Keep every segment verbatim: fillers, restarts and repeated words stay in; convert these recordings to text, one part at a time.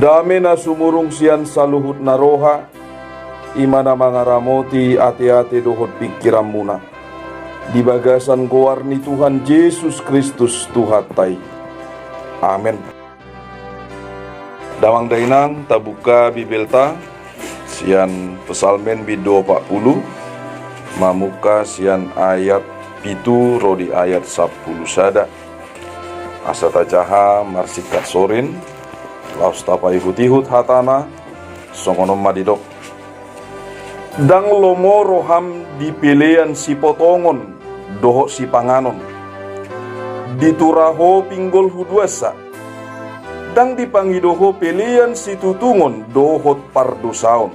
Dame na sumurung sian saluhut na roha, i ma na mangaramoti ateate dohot pingkiranmuna, di bagasan goar ni Tuhan Jesus Kristus Tuhanta i. Amen. Damang dainang, tabuka Bibelta sian Psalmen bindu opat pulu, mamungka sian ayat pitu ro di ayat sampulu sada. Asa tajaha marsingkat sorin, laos tapaihut-ihut hatana, songon on ma didok. Ndang lomo roham di pelean sipotongon dohot sipanganon, di tura ho pinggol huduansa, ndang dipangido ho pelean situtungon dohot pardosaon.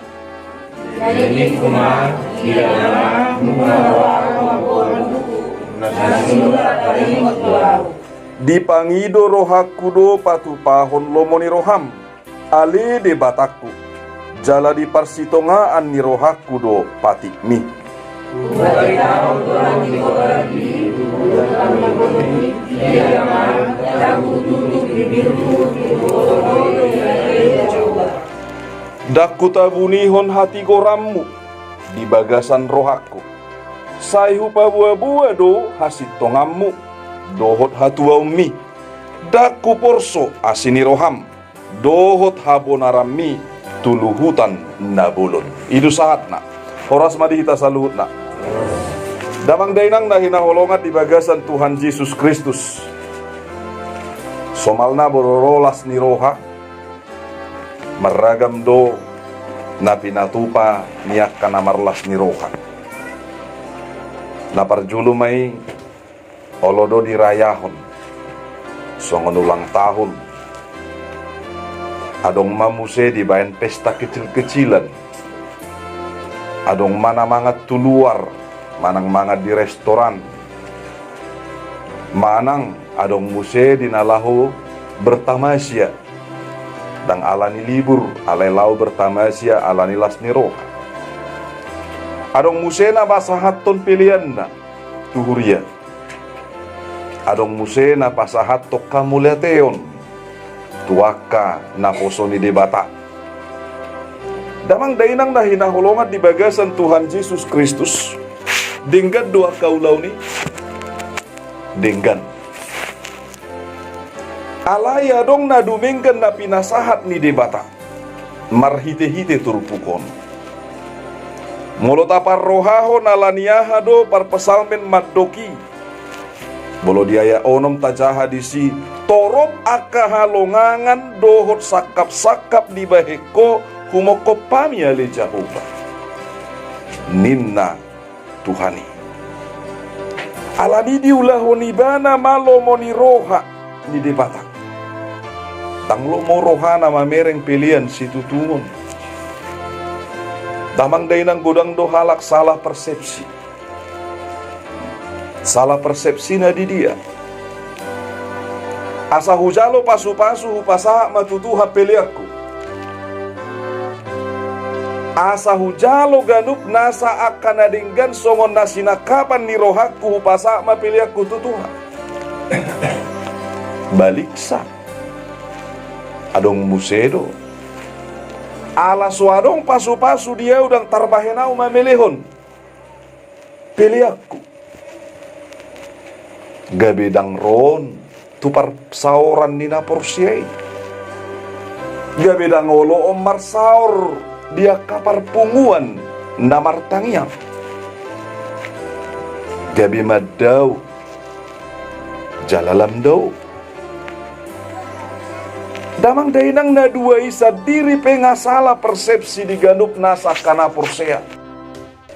Jadi kuman, ia ma nunga roham mamboan buku, na sumurung paringot tu ahu. Dipangido rohangku do patupahon lomo ni roham, ale Debatangku, jala di parsitongaan ni rohangku do patikmi. Hubarita do goar ni goarmi tu hula-hula ni, ia ma ndang hututup bibirhu di hotol-hotol ni Jahowa. Ndang hutabunihon hatigoranmu di bagasan rohangku, sai hupaboa-boa do hasintonganmu dohot hatuaonmi. Ndang huporso asi ni roham dohot habonaranmi tu luhutan na bolon. I do sahatna. Horas ma di hita saluhutna. Damang dainang na hinaholongan di bagasan Tuhan Jesus Kristus. Somalna bororo las ni roha, marragam do na pinatupa ni angka na marlas ni roha. Na parjolo ma i, olo do dirayahon songon ulang tahun. Adong ma muse dibaen pesta kecil-kecilan. Adong ma na mangan tu luar, manang mangan di restoran. Manang adong muse di na laho bertamasya, ndang ala ni libur, alai laho bertamasya ala ni las ni roha. Adong muse na pasahathon peleanna tu huria. Adong muse na pasahathon hamauliateon tu angka naposo ni Debata. Damang dainang na hinaholongan di bagasan Tuhan Jesus Kristus, denggan do angka ulaon i? Denggan. Alai adong na dumenggan na pinasahat ni Debata marhite-hite turpuk on. Molo taparrohahon ala ni aha do parpsalmen mandok i, molo di ayat onom tajaha disi, torop angka halongangan dohot sangkap-sangkap dibahen ho humongkop hami ale Jahowa, ninna Tuhan i. Ala ni diulahon ibana ma lomo ni roha ni Debata. Ndang lomo rohana mamereng pelean situtungon. Damang dainang, godang do halak salah persepsi. Salah persepsina di dia? Asa hujalo pasu-pasu hupasahat ma tu Tuhan peleanku. Asa hujalo ganup nasa angka na denggan songon na sinangkapan ni rohangku hupasahat ma peleanku tu Tuhan. Baliksa. Adong muse do. Ala so adong pasu-pasu di ahu, ndang tarbahen ahu mamelehon peleanku. Gabe ndang ro on tu parsaoran ni na porsea i. Gabe ndang olo on marsaor di angka parpunguan na martangiang. Gabe mandao jala lam dao. Damang dainang, na dua i sandiri pe nga salah persepsi di ganup nasa angka na porsea.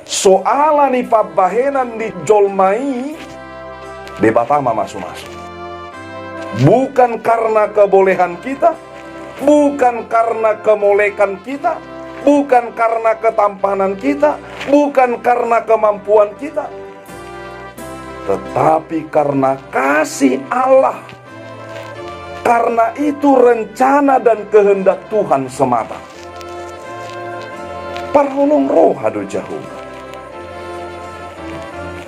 So ala ni pambahenan ni jolma i, Debata mamasu-masu. Bukan karena kebolehan kita, bukan karena kemolekan kita, bukan karena ketampanan kita, bukan karena kemampuan kita, tetapi karena kasih Allah. Karena itu rencana dan kehendak Tuhan semata. Parholong roha do Jahowa.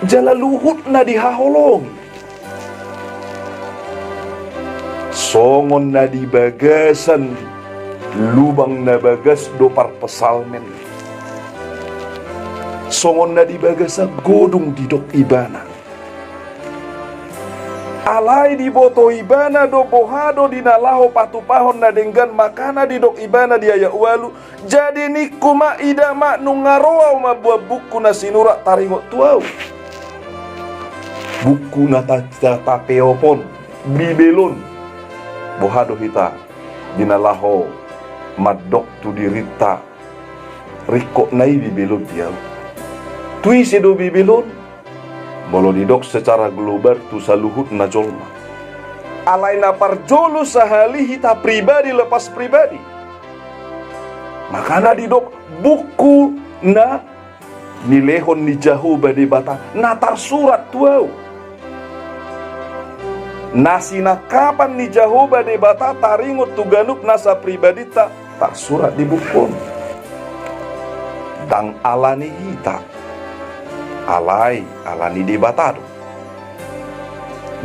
Jala luhutna dihaholongi. Songon na di bagasan Lubang na bagas do parpsalmen. Songon na di bagasan godung didok ibana. Alai diboto ibana do boha do di na laho patupahon na denggan, makana didok ibana di ayat ualu, jadi ningku ma, ida ma, nunga ro ahu mamboan buku na sinurat taringot tu ahu. Buku na ta-, ta-, tapeop on, Bibel on. Boha do hita di na laho mandok tu dirinta, ringkot na i Bibel on di ahu. Tu ise do Bibel on? Molo didok secara global, tu saluhutna jolma. Alai na parjolo sahali hita pribadi lepas pribadi. Makana didok buku na nilehon ni Jahowa Debata na tarsurat tu ahu. Na sinangkapan ni Jahowa Debata taringot tu ganup nasa pribadinta tarsurat di buku on. Ndang ala ni hita, alai ala ni Debata do.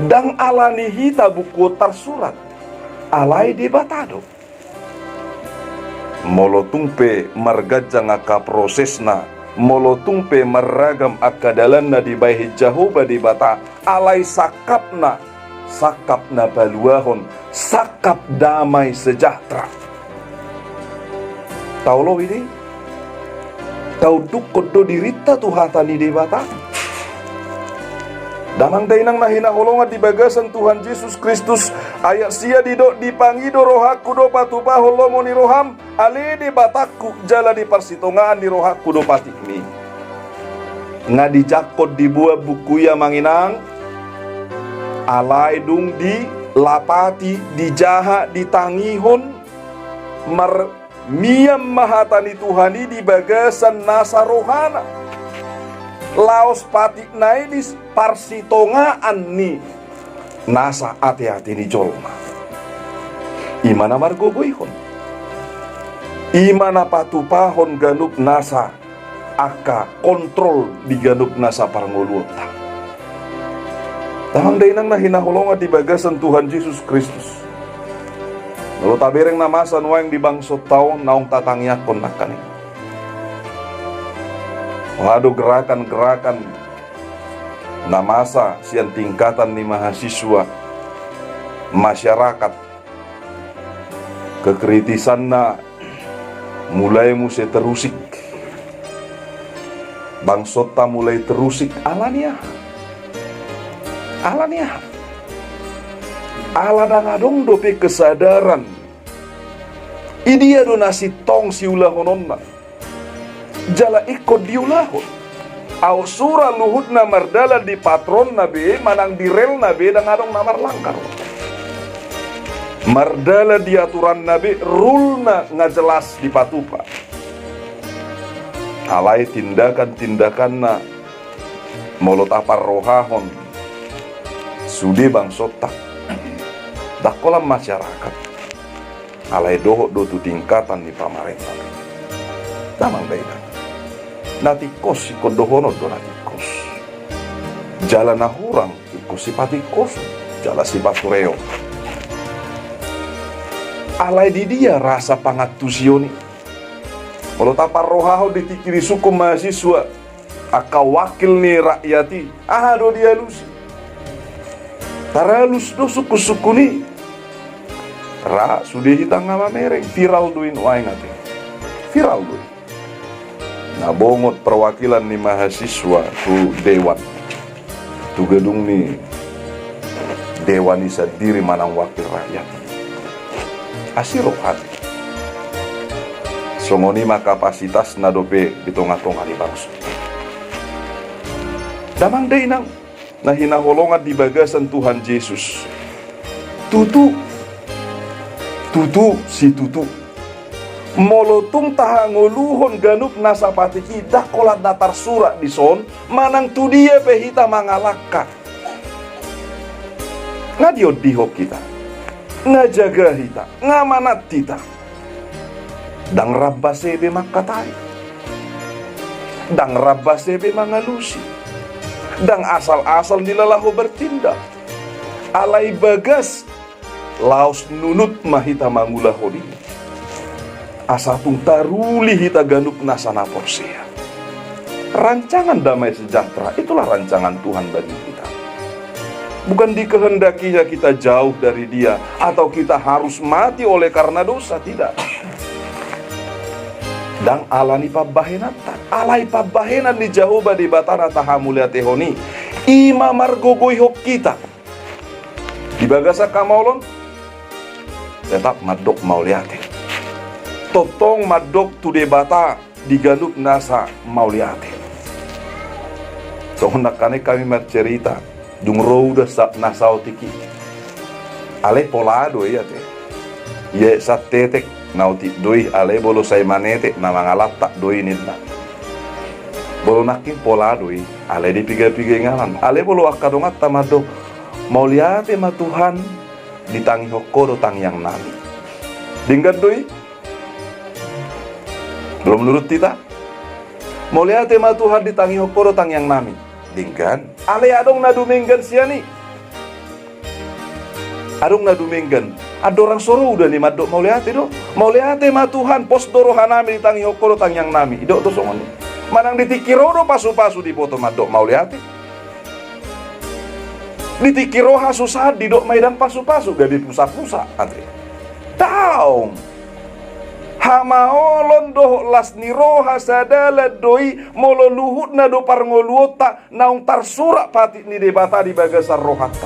Ndang ala ni hita buku on tarsurat, alai Debata do. Molo tung pe marganjang angka prosesna, molo tung pe marragam angka dalanna dibahen Jahowa Debata, alai sangkapna, sangkap na paluahon, sangkap damai sejahtera. Taoloi do i. Taundukkon do dirinta tu hata ni Debata. Damang dainang na hinaholongan di bagasan Tuhan Jesus Kristus, ayat sia didok, dipangido rohangku do patupahon lomo ni roham, ale Debatangku, jala di parsitongaan ni rohangku do patikmi. Nga dijangkon diboan buku i, amang inang, alai dung dilapati, dijaha, ditangihon, mar- mian ma hata ni Tuhan i di bagasan nasa rohana. Laos patikna i di parsitongaan ni nasa ateate ni jolma. I ma na margogoihon. I ma na patupahon ganup nasa angka kontrol di ganup nasa parngoluonta. Damang dainang na hinaholongan di bagasan Tuhan Jesus Kristus. Molo tabereng na masa nuaeng di bangsonta on, naung tatangiangkon nangkaning. Boha do gerakan-gerakan na masa sian tingkatan ni mahasiswa, masyarakat, kekritisanna mulai muse terusik. Bangsonta mulai terusik ala ni aha? Ala ni aha? Ala ndang adong dope kesadaran. Idia do na sintong siulahononna? Jala ingkon diulahon. Aut sura luhutna mardalan di patronna be, manang di relna be, ndang adong na marlanggar. Mardalan di aturanna be, rulena nga jelas dipatupa. Alai tindakan-tindakanna, molo taparrohahon sude bangsonta, ndang holan masyarakat. Alai dohot do tu tingkatan ni pamarenta. Damang dainang. Na tingkos ingkon dohonon do na tingkos. Jala na hurang ingkon sipatingkoson, jala sipatureon. Alai di dia rasa pangantusion i? Molo taparrohahon di tingki ni sungkun mahasiswa, angka wakil ni rakyat i, aha do dialusi? Taralus do sungkun-sungkun i. Ra sude hita nga mamereng, viral do i nuaeng ate. Viral do i. Na bongot perwakilan ni mahasiswa tu dewan, tu gedung ni dewan i sandiri manang wakil rakyat. Asi rohana. Songon i ma kapasitasna dope di tonga-tonga ni bangso. Damang dainang na hinaholongan di bagasan Tuhan Jesus. Tutu, tutu, situtu. Molo tung tahangoluhon ganup nasa patik i, ndang holan na tarsurat dison, manang tu dia pe hita mangalangka, nga diondihon hita, nga jaga hita, nga manat hita. Ndang rambas ebe mangkatai. Ndang rambas ebe mangalusi. Ndang asal-asal nilala ho bertindak. Alai bagas, laos nunut ma hita mangulahon i. Asa tung taruli hita ganup nasa na porsea. Rancangan damai sejahtera, itulah rancangan Tuhan bagi kita. Bukan dikehendakinya kita jauh dari Dia, atau kita harus mati oleh karena dosa, tidak. Ndang ala ni pambahenanta, alai pambahenan ni Jahowa Debata na tahamauliatehon i, i ma margogoihon hita. Di bagasan hamaolon, tetap mandok mauliate. Tongtong mandok tu Debata di ganup nasa mauliate. Songon nangkaning hami marcerita, dung ro udan sa-, na saotik i. Alai pola do i ate. Ia santetek na otik do i, alai molo sai manetek na mangalantak do i ninna. Molo nangkin pola do i, alai di piga-piga inganan. Alai molo angka donganta mandok, mauliate ma Tuhan, ditangihon Ho do tangiang nami. Denggan do i? Molo menurut hita? Mauliate ma Tuhan, ditangihon Ho do tangiang nami. Denggan. Alai adong na dumenggan sian i. Adong na dumenggan. Andorang so ro udan i mandok mauliate do. Mauliate ma Tuhan, pos do roha nami, ditangihon Ho do tangiang nami. Didok do songon i. Manang di tingki ro do pasu-pasu diboto mandok mauliate. Di tingki ro hasusaan didok ma i ndang pasu-pasu, gabe pusa-pusa ate. Daong. Hamaolon dohot las ni roha sadalan do i, molo luhutna do parngoluonta naung tarsurat patik ni Debata di bagasan rohanta.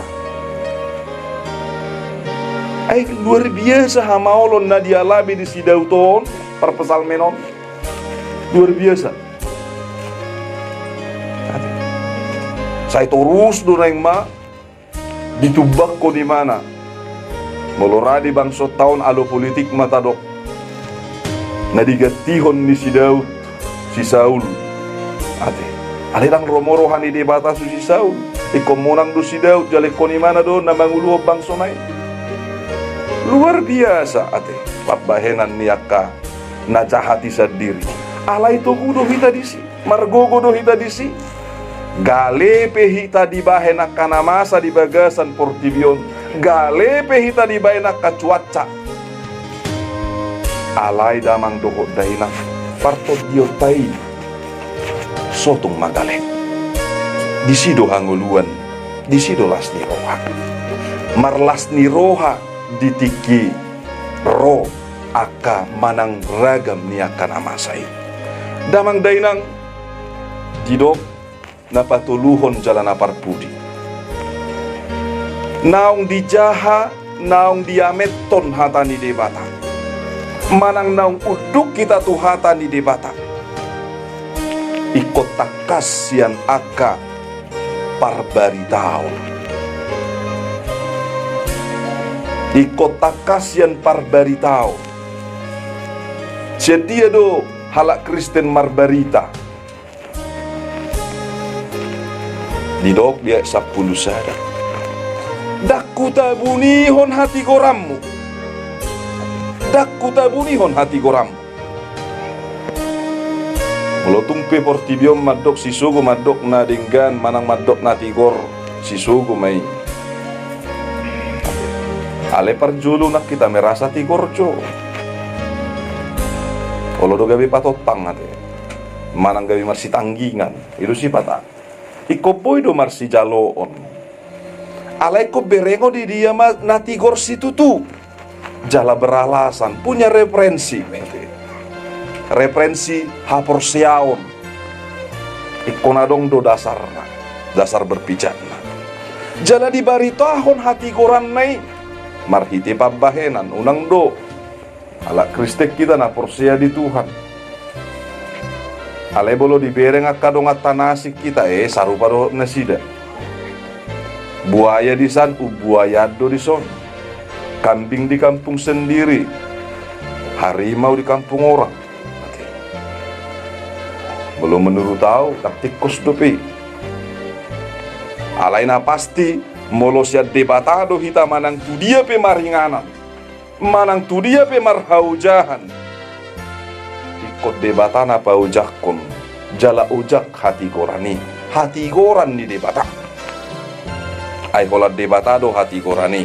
Ai luar biasa hamaolon na dialami di si Daud on, parpsalmen on. Luar biasa. Sai torus do naeng ma ditumbakhon imana. Molo ra di bangsonta on, alo politik ma tadok, na digantihon ni si Daud si Saul ate. Alai ndang ro ma roha ni Debata tu si Saul. Ingkon monang do si Daud, jala ingkon imana do na manguluhon bangsona i. Luar biasa ate pambahenan ni angka na jahat i sandiri. Alai togu do hita disi, margogo do hita disi. Gale pe hita dibahen angka na masa di bagasan portibi on, gale pe hita dibahen angka cuaca, alai damang dohot dainang, partondionta i so tung magalek. Disi do hangoluan, disi do las ni roha. Marlas ni roha di tingki ro angka manang ragam ni angka na masa i. Damang dainang, didok na patoluhon jala na parpudi, naung dijaha, naung diamethon hata ni Debata, manang naung unduk hita tu hata ni Debata, ingkon tangkas sian angka parbaritaon. Ingkon tangkas sian parbaritaon. Sian dia do halak Kristen marbarita? Didok di ayat sampulu sada, ndang hutabunihon hatigoranmu. Ndang hutabunihon hatigoranmu. Molo tung pe portibi on mandok sisogo, mandok na denggan manang mandok na tigor, sisogo ma i. Alai parjolo nang hita merasa tigor jo. Olo do gabe patontang ate, manang gabe marsitanggingan, i do sipata. Ingkon boi do marsijaloon. Alai ingkon berengon di dia ma na tigor situtu jala beralasan, punya referensi. Referensi haporseaon. Ingkon adong do dasarna, dasar berpijakna. Jala dibaritahon hatigoranna i marhite pambahenan, unang do halak Kristen hita na porsea di Tuhan. Alai molo dibereng angka donganta na asing hita, eh, sarupa dohot nasida. Buaya di san, umbuayaan do dison. Kambing di kampung sendiri, harimau di kampung orang. Molo menurut au, ndang tingkos dope. Alai na pasti, molo sian Debata do hita manang tu dia pe maringanan, manang tu dia pe marhaojahan, ingkon Debata na paojakhon, jala ojak hatigoran i, hatigoran ni Debata. Ai holan Debata do hatigoran i,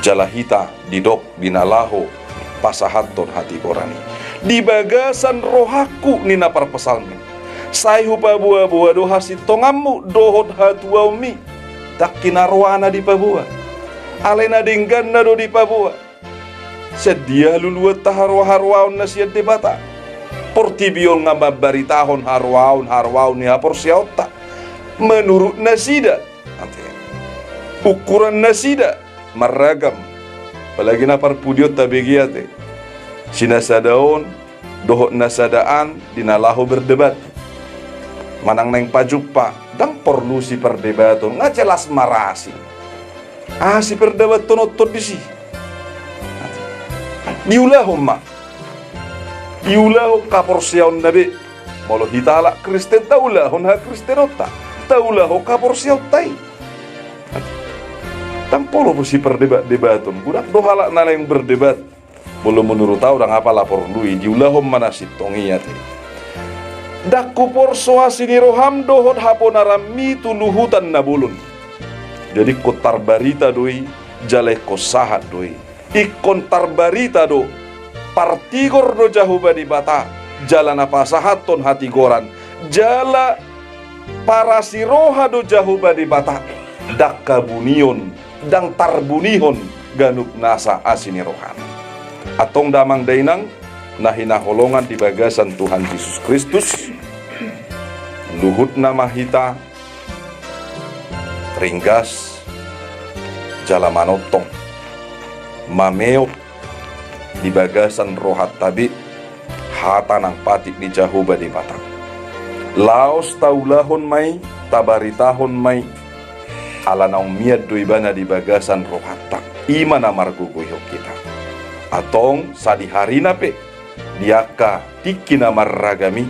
jala hita didok di na laho pasahathon hatigoran i. di bagasan rohangku, ninna parpsalmen. Sai hupaboaboa do hasintonganmu dohot hatuaonmi. Ndang hinaroana dipaboa. Alai na dengganna do dipaboa. Sian dia luluanta haroaharoaon na sian Debata? Portibi on nga mambaritahon haroaonharoaon ni haporseaonta. Menurut nasida, ate, ukuran nasida marragam. Apalagi na parpudi on tabege, ate. Si na sada on dohot na sada an di na laho berdebat. Manang naeng pajumpa, ndang porlu siperdebaton, nga jelas marasing. Aha siperdebathononton disi? Diulahon ma. Diulahon haporseaonna be. Molo hita halak Kristen, taulahon hakristenonta. Taulahon haporseaonta i. Ndang porlu siperdebatdebaton. Godang do halak na naeng berdebat. Molo menurut au, ndang apala porlu i, diulahon ma na sintong i, ate. Ndang huporso asi ni roham dohot haponaranmi tu luhutan na bolon. Jadi ingkon tarbarita do i, jala ingkon sahat do i. Ingkon tarbarita do, partigor do Jahowa Debata, jala na pasahathon hatigoran, jala parasi roha do Jahowa Debata, ndang habunion, ndang tarbunihon ganup nasa asi ni rohana. Antong damang dainang na hinaholongan di bagasan Tuhan Jesus Kristus, luhutna ma hita ringgas jala manongtong, mameop di bagasan rohanta be hata nang patik ni Jahowa Debata. Laos taulahon ma i, tabaritahon ma i, ala naung mian do ibana di bagasan rohanta. I ma na margogoihon hita. Antong sadihari na pe, di angka tingki na marragam i,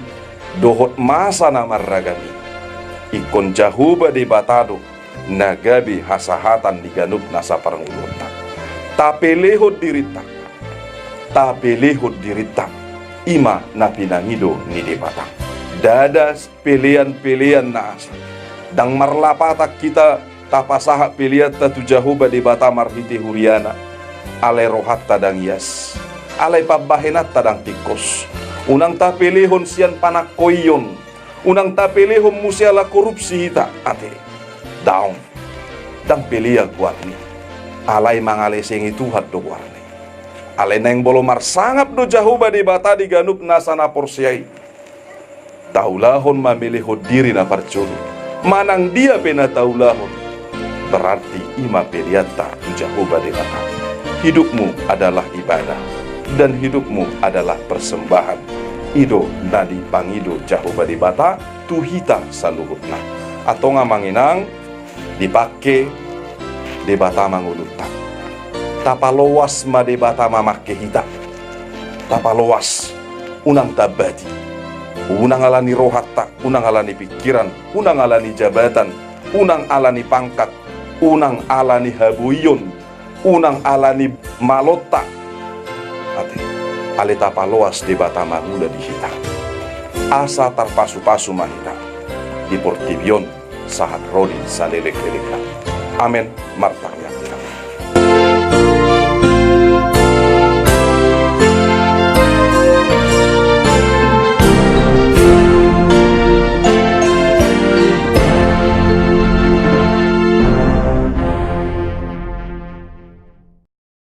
dohot masa na marragam i, ingkon Jahowa Debata do na gabe hasahatan di ganup nasa parngoluonta. Tapelehon dirinta. Tapelehon dirinta. I ma na pinangido ni Debata. Ndada peleanpelean na asing. Ndang marlapatan hita tapasahat peleanta tu Jahowa Debata marhite huriana. Alai rohanta ndang ias. Alai pambahenanta ndang tingkos. Unang tapelehon sian panangkoion. Unang tapelehon muse ala korupsi hita, ate. Daong. Ndang pelean goarni. Alai mangalesengi Tuhan do goarni. Alai naeng molo marsangap do Jahowa Debata di ganup nasa na porsea i, taulahon mamelehon diri na parjolo. Manang dia pe na taulahon, berarti i ma peleanta tu Jahowa Debata. Hidupmu adalah ibadah, dan hidupmu adalah persembahan. I do na dipangido Jahowa Debata tu hita saluhutna. Antong amang inang, dipangke Debata ma ngolunta. Tapaloas ma Debata mamangke hita. Tapaloas, unang tambati. Unang ala ni rohanta, unang ala ni pingkiran, unang ala ni jabatan, unang ala ni pangkat, unang ala ni haboion, unang ala ni malonta. Ate, alai tapaloas Debata mangula di hita. Asa tarpasupasu ma hita di portibi on sahat ro di saleleklelengna. Amen. Mar-